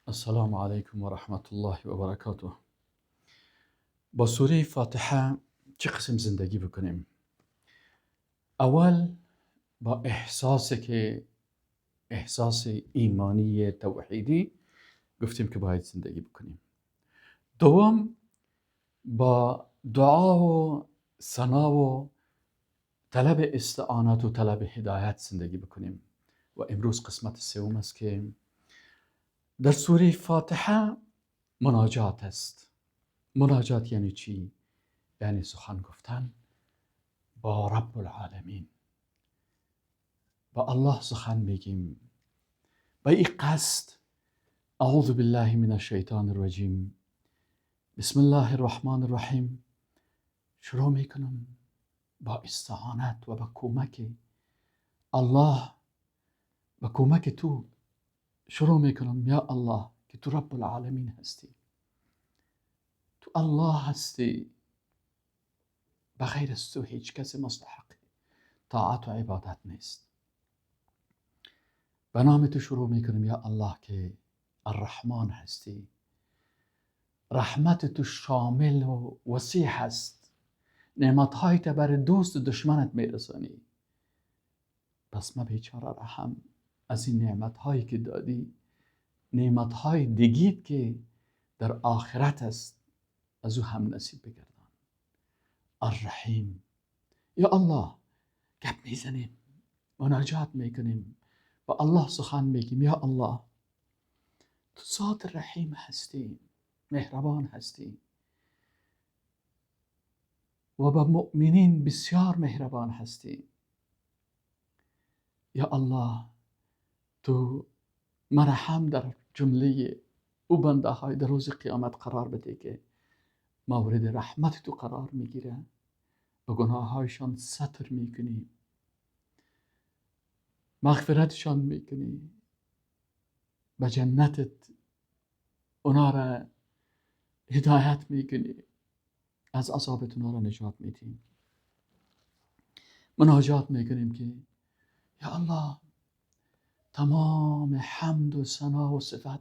السلام علیکم و رحمت الله و برکاته. با سوره فاتحه چه قسم زندگی بکنیم؟ اول با احساس که احساس ایمانی توحیدی گفتیم که باید زندگی بکنیم. دوم با دعا و ثنا و طلب استعانت و طلب هدایت زندگی بکنیم. و امروز قسمت سوم است که در سوره فاتحه مناجات است. مناجات یعنی چی؟ یعنی سخن گفتن با رب العالمین، با الله سخن میگیم. با این قصد اعوذ بالله من الشیطان الرجیم، بسم الله الرحمن الرحیم شروع میکنم با استعانت و با کمک الله، با کمک تو شروع میکنم یا الله که تو رب العالمین هستی، تو الله هستی، بغیر از تو هیچ کس مستحق طاعت و عبادت نیست. به نام تو شروع میکنم یا الله که الرحمن هستی، رحمت تو شامل و وسیع هست، نعمتهای تو بر دوست و دشمنت میرسانی. پس ما بیچاره را هم از این نعمتهایی که دادی، نعمتهای دیگیت که در آخرت است، از او هم نصیب بگردان. الرحیم، یا الله گپ میزنیم، مناجات میکنیم، با الله سخن میگیم. یا الله تو ذات رحیم هستی، مهربان هستی و با مؤمنین بسیار مهربان هستی. یا الله تو مرا هم در جمله او بنده های در روز قیامت قرار بده که مورد رحمت تو قرار میگیره، به گناهایشان ستر میکنی، مغفرتشان میکنی، به جنتت اونا را هدایت میکنی، از عذابت اونا را نجات میدی. مناجات میکنیم که یا الله تمام حمد و ثنا و صفت،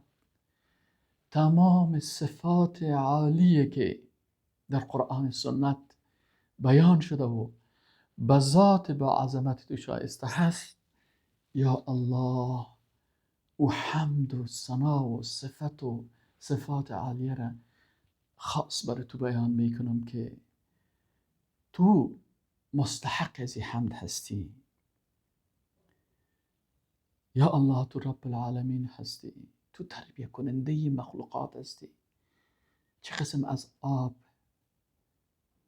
تمام صفات عالیه که در قرآن سنت بیان شده و به ذات با عظمت تو شایسته هست، یا الله و حمد و ثنا و صفت و صفات عالیه را خاص بر تو بیان میکنم که تو مستحق از حمد هستی. یا الله تو رب العالمین هستی، تو تربیه کننده مخلوقات هستی. چه قسم از آب،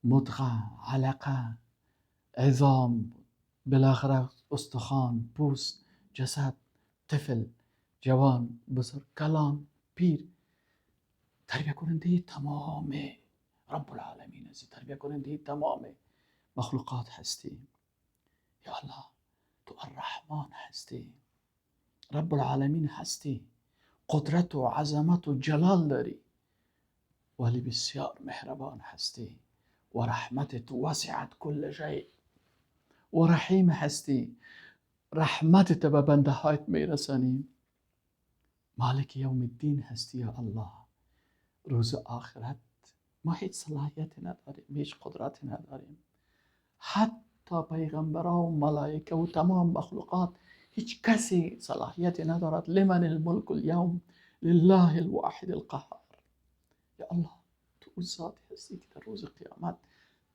مدغه، علقه، عظام، بالاخره استخوان، پوست، جسد، طفل، جوان، بزرگ، کلان، پیر، تربیه کننده تمام رب العالمین هستی، تربیه کننده تمام مخلوقات هستی. یا الله تو الرحمن هستی، رب العالمین هستی، قدرت و عظمت و جلال داری، ولی بسیار مهربان هستی و رحمتت وسعت کل شیء و رحیم هستی، رحمتت به بنده هایت میرسانی. مالک یوم الدین هستی یا الله. روز آخرت ما هیچ صلاحیتی نداریم، هیچ قدرتی نداریم، حتی پیغمبرها و ملائکه و تمام مخلوقات هیچ کسی صلاحیتی ندارد. لمن الملک اليوم لله الواحد القهار. یا الله تو او ذاتی هستی که در روز قیامت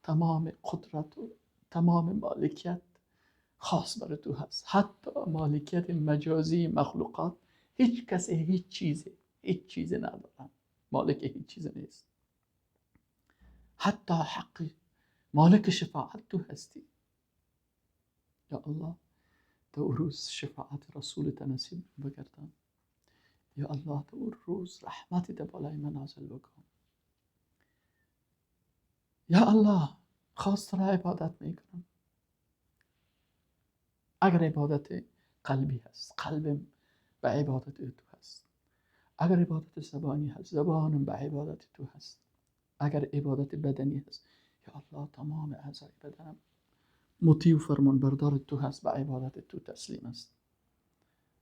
تمام قدرت و تمام مالکیت خاص بر تو هست، حتی مالکیت مجازی مخلوقات هیچ کسی هیچ چیزی، هیچ چیزی ندارد، مالک هیچ چیزی نیست، حتی حق مالک شفاعت تو هستی. یا الله تا روز شفاعت رسولت نصیب بگردان. یا الله تا روز رحمت در بالای من نازل بکن. یا الله خاص را عبادت میکنم، اگر عبادت قلبی هست قلبم به عبادت تو هست، اگر عبادت زبانی هست زبانم به عبادت تو هست، اگر عبادت بدنی هست یا الله تمام اعضای بدنم مطیع و فرمانبردار تو هست، به عبادت تو تسلیم است.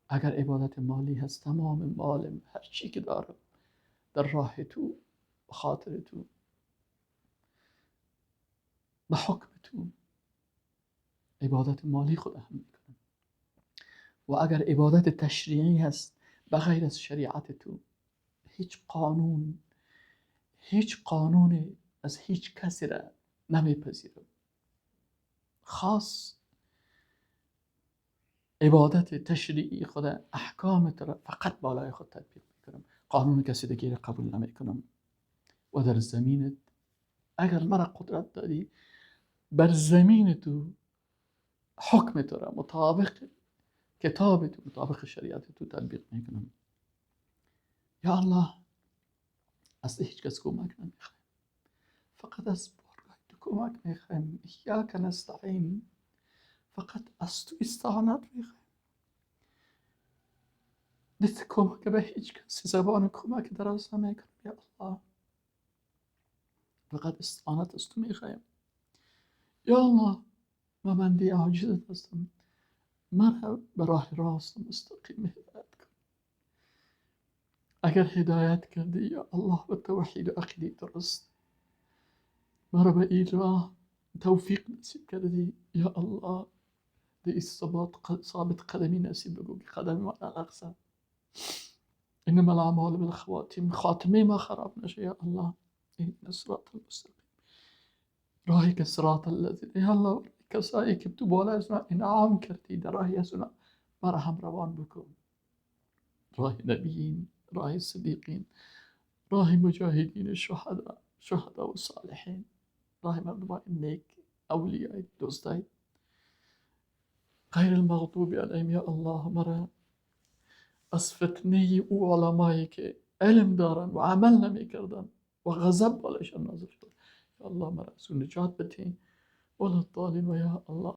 اگر عبادت مالی هست، تمام مالم، هر چی که دارم، در راه تو، به خاطر تو، به حکم تو، عبادت مالی خود هم میکنم. و اگر عبادت تشریعی هست، بغیر از شریعت تو هیچ قانون، هیچ قانون از هیچ کسی را نمیپذیرم. خاص عبادت تشریعی خود، احکام تو را فقط بالای خود تطبیق میکنم، قانون کسی دیگه را قبول نمیکنم. و در زمینت اگر مرا قدرت دادی، بر زمین تو حکم تو را مطابق کتاب تو، مطابق شریعت تو تطبیق میکنم. یا الله، از هیچ کس کمک نمیخوایم، فقط از بارگاه تو کمک میخوایم. ایاک نستعین، فقط از تو استعانت میخوایم. دست کمک به هیچ کسی، زبان کمک دراز نمیکنم یا الله، فقط استعانت از تو میخوایم. یا الله، من بنده عاجزت هستم، مرا به راه راست مستقیم هدایت کن. اگر هدایت کردی یا الله به توحید و عقیده درست، مرا به این راه توفیق نصیب کردی یا الله، دی ثابت قدمی نصیب بگو که قدم ما نلغزد. انما الاعمال بالخواتیم، خاتمه ما خراب نشه یا الله. اهدنا الصراط المستقیم، راهی که صراط الذین، یا الله کسایی که تو بالا از اونا انعام کردی، در راهی از اونا مرا هم روان بکن. راه نبیین، راه صدیقین، راه مجاهدین، شهدا و صالحین، راه مردمان نیک، اولیای دوستای، غیر المغضوب علیهم. یا الله، مرا از فتنه او علمایی که علم دارن و عمل نمی کردن و غضب بالایشان نازل شد، یا الله مرا از اون نجات بده. ولا الضالین. و یا الله